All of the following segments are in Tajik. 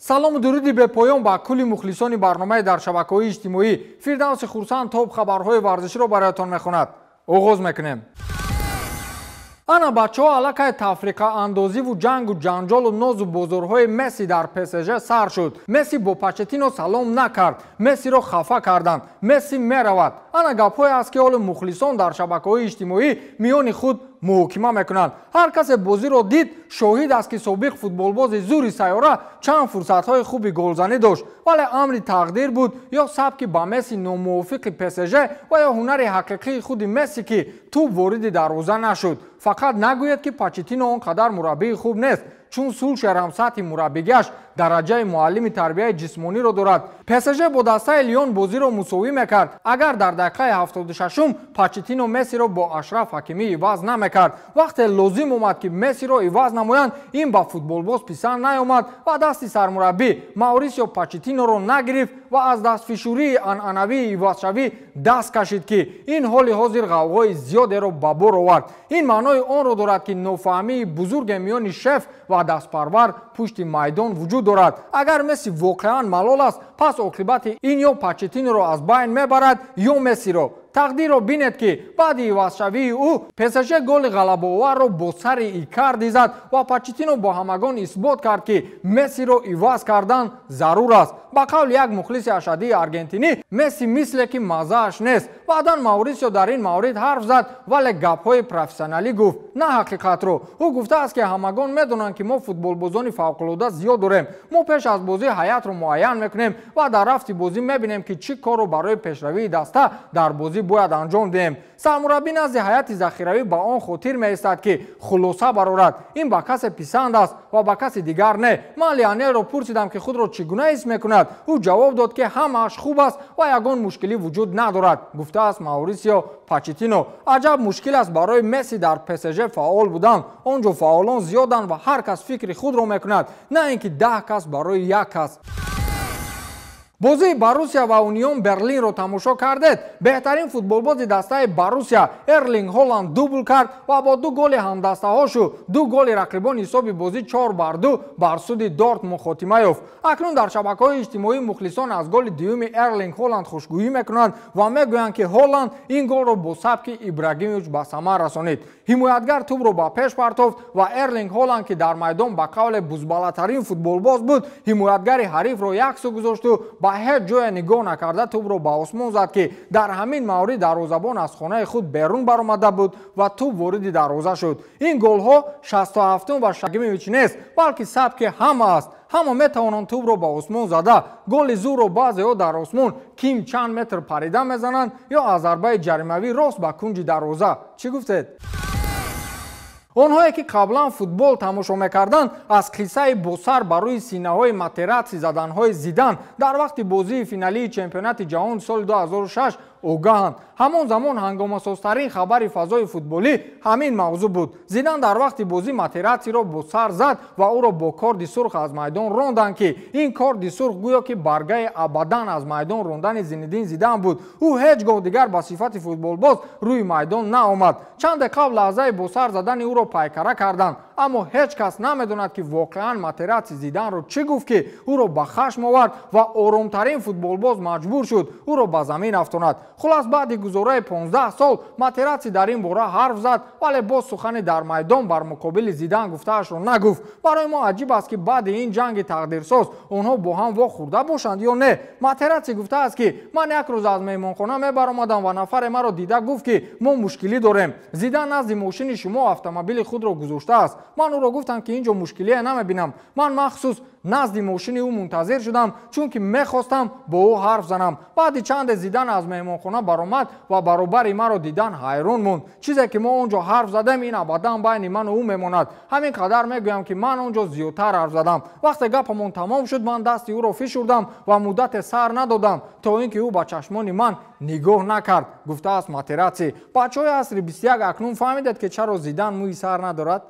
Салому дуруди бепоён ба кулли мухлисони барномаи дар шабакаҳои иҷтимоӣ. Фирдавси Хурсанд топ хабарҳои варзиширо бароятон мехонад. Оғоз мекунем. Ана бачаҳо, аллакай тафриқаандозиву ҷангу ҷанҷолу нозу бозорҳои Месси дар ПСЖ сар шуд. Месси бо Почеттино салом накард, Мессиро хафа карданд, Месси меравад. Ана гапҳое аст, ки ҳоло мухлисон дар шабакаҳои иҷтимоӣ миёни худ муҳокима мекунанд. Ҳар касе бозиро дид, шоҳид аст, ки собиқ футболбози зури сайёра чанд фурсатҳои хуби голзанӣ дошт, вале амри тақдир буд ё сабки ба Месси номувофиқи ПСЖ ва ё ҳунари ҳақиқии худи Месси, ки тӯб вориди дарвоза нашуд. Фақат нагӯед, ки Почеттино он қадар мураббии хуб нест, чун Сулшер ҳам сатҳи мураббигиаш дараҷаи муаллими тарбияи ҷисмониро дорад. ПСЖ бо дастаи Лион бозиро мусовӣ мекард, агар дар дақиқаи 76-ум Почеттино Мессиро бо Ашраф Ҳакимӣ иваз намекард. Вақте лозим омад, ки Мессиро иваз намоянд, ин ба футболбоз писанд наёмад ва дасти сармураббӣ Маурисио Почеттиноро нагирифт ва аз дастфишурии анъанавии ивазшавӣ даст кашид, ки ин ҳоли ҳозир ғавғои зиёдеро ба бор овард. Ин маънои онро дорад, ки нофаҳмии бузурге миёни шеф ва дастпарвар пушти майдон вуҷуд дорад. Агар Месси воқеан малол аст, пас оқибати ин ё Почеттиноро аз байн мебарад, ё Мессиро. Тақдирро бинед, ки баъди ивазшавии ӯ ПСЖ голи ғалабаоварро бо сари Икарди зад ва Почеттино бо ҳамагон исбот кард, ки Мессиро иваз кардан зарур аст. Ба қавли як мухлиси ашаддии аргентинӣ, Месси мисле ки маззааш нест. Баъдан Маурисио дар ин маврид ҳарф зад, вале гапҳои профессионалӣ гуфт, на ҳақиқатро. Ӯ гуфтааст, ки ҳамагон медонанд, ки мо футболбозони фавқулода зиёд дорем. Мо пеш аз бозӣ ҳайатро муайян мекунем ва дар рафти бозӣ мебинем, ки чӣ корро барои пешравии даста дар бозӣ бояд анҷом диҳем. Сармураббӣ назди ҳайати захиравӣ ба он хотир меистад, ки хулоса барорад. Ин ба касе писанд аст ва ба каси дигар не. Ман Лионелро пурсидам, ки худро чӣ гуна ҳис мекунад. Ӯ ҷавоб дод, ки ҳамааш хуб аст ва ягон мушкилӣ вуҷуд надорад, гуфтааст Маурисио Почеттино. Аҷаб мушкил аст барои Месси дар ПСЖ фаъол будан. Он ҷо фаъолон зиёданд ва ҳар кас фикри худро мекунад, на ин ки 10 кас барои як кас. Бозии Боруссия ва Унион Берлинро тамошо кардед. Беҳтарин футболбози дастаи Боруссия Эрлинг Холанд дубл кард ва бо ду голи ҳамдастаҳошу ду голи рақибон ҳисоби бозӣ 4-2 бар суди Дортмунд хотима ёфт. Акнун дар шабакаҳои иҷтимоӣ мухлисон аз голи дуюми Эрлинг Холанд хушгӯӣ мекунанд ва мегӯянд, ки Холанд ин голро бо сабки Ибрагимович ба самар расонид. Ҳимоятгар тӯбро ба пеш партофт ва Эрлинг Холанд, ки дар майдон ба қавле бузбалатарин футболбоз буд, ҳимоятгари ҳарифро як сӯ гузошту ба ҳеҷ ҷое нигоҳ накарда тӯбро ба осмон зад, ки дар ҳамин маврид дарвозабон аз хонаи худ берун баромада буд ва тӯб вориди дарвоза шуд. Ин голҳо 67-ум ва Ибрагимович нест, балки сабки ҳама аст. Ҳама метавонанд тӯбро ба осмон зада. Голи зурро баъзеҳо дар осмон ким чанд метр парида мезананд ё аз зарбаи ҷаримавӣ рост ба кунҷи дарвоза. Чӣ гуфтед? Онҳое, ки қаблан футбол тамошо мекарданд, аз қиссаи босар ба рӯи синаҳои Матератси заданҳои Зидан дар вақти бозии финалии чемпионати ҷаҳон соли 2006 огаҳанд. Ҳамон замон ҳангомасозтарин хабари фазои футболӣ ҳамин мавзӯъ буд. Зидан дар вақти бозӣ Матератсиро бо сар зад ва ӯро бо корди сурх аз майдон ронданд, ки ин корди сурх гӯё ки баргаи абадан аз майдон рондани Зинедин Зидан буд. Ӯ ҳеҷ гоҳ дигар ба сифати футболбоз рӯи майдон наомад. Чанде қабл лаҳзаи бо сар задани ӯро пайкара карданд, аммо ҳеҷ кас намедонад, ки воқеан Матератси Зиданро чӣ гуфт, ки ӯро ба хашм овард ва оромтарин футболбоз маҷбур шуд ӯро ба замин афтонад. Хулас, баъди гузораи 15 сол Матератси дар ин бора ҳарф зад, вале боз сухани дар майдон бар муқобили Зидан гуфтаашро нагуфт. Барои мо аҷиб аст, ки баъди ин ҷанги тақдирсоз онҳо бо ҳам вохӯрда бошанд ё не. Матератси гуфтааст, ки ман як рӯз аз меҳмонхона мебаромадам ва нафаре маро дида гуфт, ки мо мушкилӣ дорем. Зидан назди мошини шумо автомобили худро гузоштааст. Ман ӯро гуфтам, ки ин ҷо мушкилие намебинам. Ман махсус назди мошини ӯ мунтазир шудам, чунки мехостам бо ӯ ҳарф занам. Баъди чанде Зидан аз меҳмонхона баромад ва баробари маро дидан ҳайрон монд. Чизе ки мо он ҷо ҳарф задем, ин абадан байни ману ӯ мемонад. Ҳамин қадар мегӯям, ки ман он ҷо зиёдтар ҳарф задам. Вақте гапамон тамом шуд, ман дасти ӯро фишурдам ва муддате сар надодам, то ин ки ӯ ба чашмони ман нигоҳ накард, гуфтааст Матератси. Бачаҳои асри 21 акнун фаҳмидед, ки чаро Зидан мӯи сар надорад.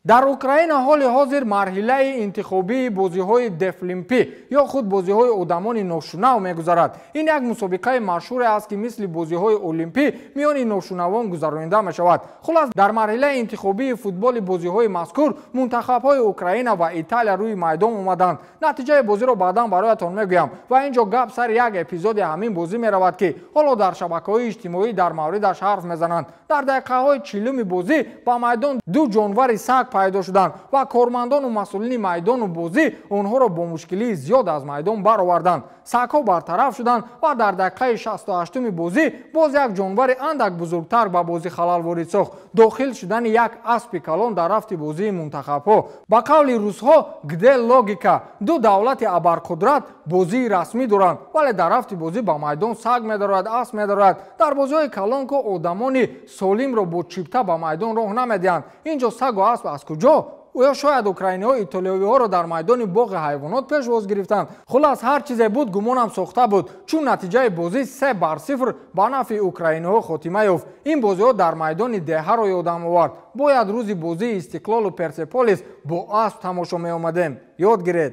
Дар Украина ҳоли ҳозир марҳилаи интихобии бозиҳои дефлимпӣ ё худ бозиҳои одамони ношунав мегузарад. Ин як мусобиқаи машҳуре аст, ки мисли бозиҳои олимпӣ миёни ношунавон гузаронида мешавад. Хулас, дар марҳилаи интихобии футболи бозиҳои мазкур мунтахабҳои Украина ва Италия рӯи майдон омаданд. Натиҷаи бозиро баъдан бароятон мегӯям ва ин ҷо гап сари як эпизоди ҳамин бозӣ меравад, ки ҳоло дар шабакаҳои иҷтимоӣ дар мавридаш ҳарф мезананд. Дар дақиқаҳои 40-уми бозӣ ба майдон ду ҷонвари саг пайдо шуданд ва кормандону масъулини майдону бозӣ онҳоро бо мушкилии зиёд аз майдон бароварданд. Сагҳо бартараф шуданд ва дар дақиқаи 68-уми бозӣ боз як ҷонвари андак бузургтар ба бозӣ халал ворид сохт. Дохил шудани як аспи калон дар рафти бозии мунтахабҳо. Ба қавли русҳо, где логика? Ду давлати абарқудрат бозии расмӣ доранд, вале дар рафти бозӣ ба майдон саг медарояд, асп медарояд. Дар бозиҳои калон ку одамони солимро бо чипта ба майдон роҳ намедиҳанд. Ин ҷо сагу асп аз куҷо? Ё шояд украиниҳо итолиёвиҳоро дар майдони боғи ҳайвонот пешвоз гирифтанд. Хулас, ҳар чизе буд, гумонам сохта буд, чун натиҷаи бозӣ 3-0 ба нафъи украиниҳо хотима ёфт. Ин бозиҳо дар майдони деҳаро ёдам овард. Бояд рӯзи бозии Истиқлолу Персеполис бо асп тамошо меомадем. Ёд гиред.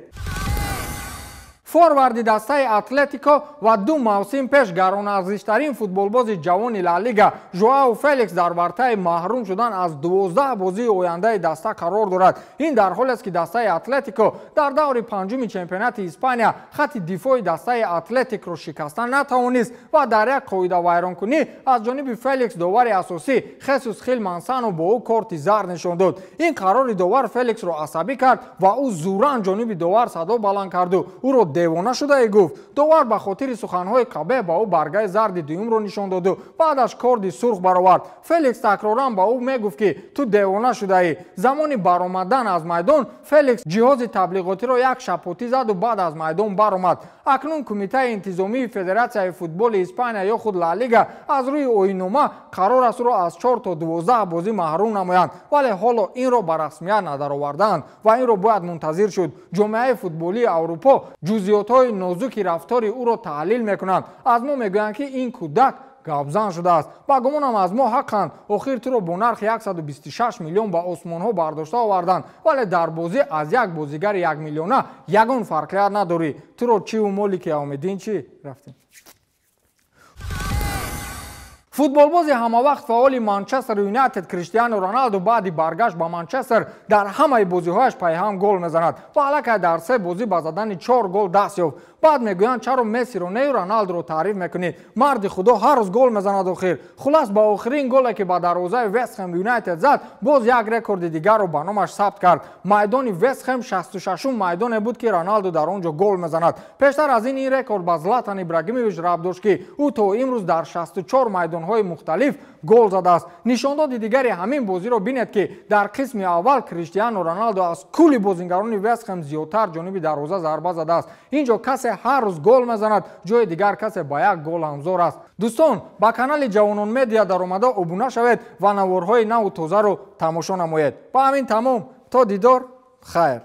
Форварди дастаи Атлетико ва ду мавсим пеш гаронарзиштарин футболбози ҷавони Ла Лига Жоао Феликс дар вартаи маҳрум шудан аз 12 бозии ояндаи даста қарор дорад. Ин дар ҳолест, ки дастаи Атлетико дар даври панҷуми чемпионати Испания хатти дифои дастаи Атлетикро шикаста натавонист ва дар як қоидавайронкунӣ аз ҷониби Феликс довари асосӣ Хесус Хил Мансано бо ӯ корти зард нишон дод. Ин қарори довар Феликсро асабӣ кард ва ӯ зуран ҷониби довар садо баланд карду ӯро девона шудае гуфт. Довар ба хотири суханҳои қабеҳ ба ӯ баргаи зарди дуюмро нишон доду баъдаш корди сурх баровард. Феликс такроран ба ӯ мегуфт, ки ту девона шудаӣ. Замони баромадан аз майдон Феликс ҷиҳози таблиғотиро як шапотӣ заду баъд аз майдон баромад. Акнун Кумитаи интизомии Федератсияи футболи Испания ё худ Ла Лига аз рӯи оиннома қарор аст ӯро аз 4 то 12 бозӣ маҳрум намоянд, вале ҳоло инро ба расмият надаровардаанд ва инро бояд мунтазир шуд. Ҷомеаи футболии Аврупо ҷузъиётҳои нозуки рафтори ӯро таҳлил мекунанд. Аз мо мегӯянд, ки ин кӯдак гапзан шудааст. Ба гумонам, аз мо ҳаққанд. Охир туро бо нархи 126 миллион ба осмонҳо бардошта оварданд, вале дар бозӣ аз як бозигари 1 миллиона ягон фарқият надорӣ. Туро чиву молики Яумиддин чӣ? Рафтем. Футболбози ҳамавақт фаъоли Манчестер Юнайтед Криштиану Роналду баъди баргашт ба Манчестер дар ҳамаи бозиҳояш пайҳам гол мезанад ва аллакай дар 3 бозӣ ба задани 4 гол даст ёфт. Баъд мегӯянд, чаро Мессиро нею Роналдуро таъриф мекунӣ? Марди худо ҳар рӯз гол мезанад охир. Хулас, ба охирин голе, ки ба дарвозаи Вестхэм Юнайтед зад, боз як рекорди дигарро ба номаш сабт кард. Майдони Вестхэм 66-ум майдоне буд, ки Роналду дар он ҷо гол мезанад. Пештар аз ин ин рекорд ба Златан Ибрагимович рабт дошт, ки ӯ то имрӯз дар 64 майдонҳои мухталиф гол задааст. Нишондоди дигари ҳамин бозиро бинед, ки дар қисми аввал Криштиану Роналду аз кулли бозингарони Вестхэм зиёдтар ҷониби дарвоза зарба задааст. Ин ҷо касе ҳар рӯз гол мезанад, ҷои дигар касе ба як гол ҳамзор аст. Дӯстон, ба канали Ҷавонон Медиа даромада обуна шавед ва наворҳои наву тозаро тамошо намоед. Ба ҳамин тамом, то дидор, хайр.